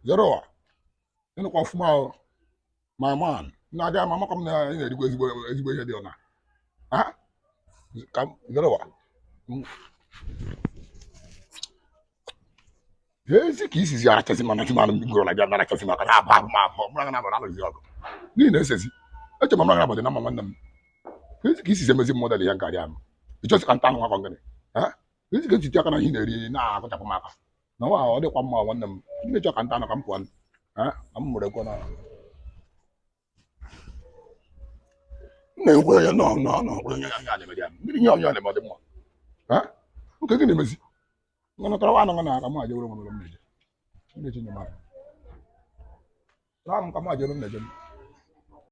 Zere ụwa ịnụkwa ọfụma o my man na-adị ama amakwa m na ị na-erikwa ezigbo ezigbo ihe dị ọna ha ka m zere ụwa. Ezi ka isizi arachazi mana chi manụ ngoro na gị anachazi maka na abụ abụ ma abụ mụra na abụ alụzi ọgụ n'ihi na esezi eche ma mụra na abụ dị na mma nwanne m. Ezi ka isizi emezi mmadụ ya nkarị ahụ ịchọzi ka nta anụ nwakọ ngịnị ha ezi ka ejiti aka na ihe na-eri na-akụchapụ m aka na nwa ọ dịkwa mma nwanne m ndị chọ ka nta anụ ka m pụọ ha na m mụrụ ekwe na na-ekwe ya nọ nọ nọ onye ya na-eme ya mmiri nye onye na-eme ọ dị mma ha nke gị na-emezi ngana tọrọ anụ na aka m aje were nwere m na-eje ndị chinye m aka tọrọ m ka m aje ebe m na-eje.